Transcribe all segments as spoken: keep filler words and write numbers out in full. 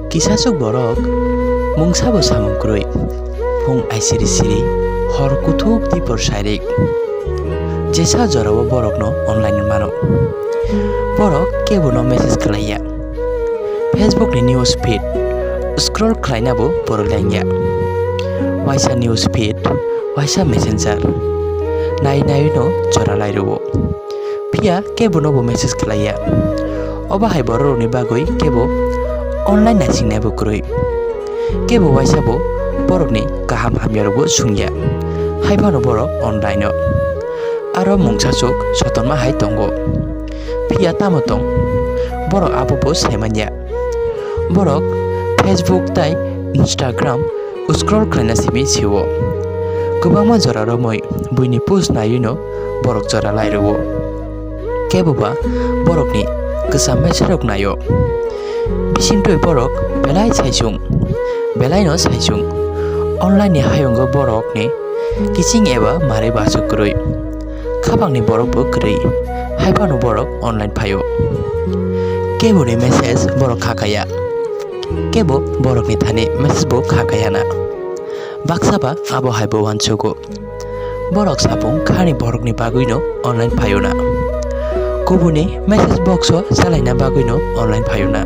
Kisasuk borok mungsabo samung kwrwi, phung aisiri siri, hor kuthuk dipor sairik. Jesa jorao borokno online mano. Borok kebono message khlaiya. Facebook ni news feed scroll khlainabo borok lengya. Waisa news feed, waisa messenger. Nai nai no jora lai rwo. Phiya kebono bo message khlaiya. Obo hai borok rokni bagwi kebo online naising naibo kwrwi. Kebo waisa bo borokni kaham hamya rokbo sungya. Hai phano borok online o. Aro mungsasuk sotonma hai tongo. Phiya tamo tong? Borok abo bo saimanya. Borok Facebook tai Instagram scroll khlaina simi sio. Kwbangma jora romwi buini post naiwi no borok jora lai rwo. Kebo ba borokni kwcham mesa rok naio. Bisingtwi borok belai saichung, belai no saichung. Online ni hayungo borokni kiching eba mare basu kwrwi. Khapangni borok bo kwrwi, hai phano borok online phaio. Kebo ni message borok kha kaya. Kebo borokni thani message bo kha kaya na. Baksa ba abo hai bo uansugo. Borok sapung khani borokni bagwi no online phaio na. Kubuni message box o chalaina bagwi no online phaio na.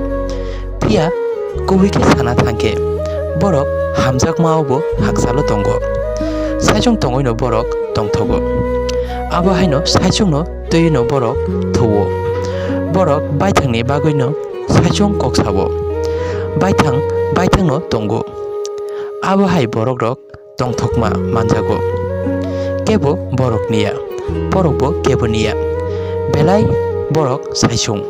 Phiya kubui khe sana thangkhe, borok hamjakmao bo hakchalo tongo. Saichung tongwino borok tongthogo. Abo haino saichungno twiwino borok thuo. Borok baithangni bagwino saichung kok sao. Baithang baithangno tongo. Abo hai borokrok tongthokma manjago. Kebo borok niya, borokbo kebo niya. Belai borok saichung.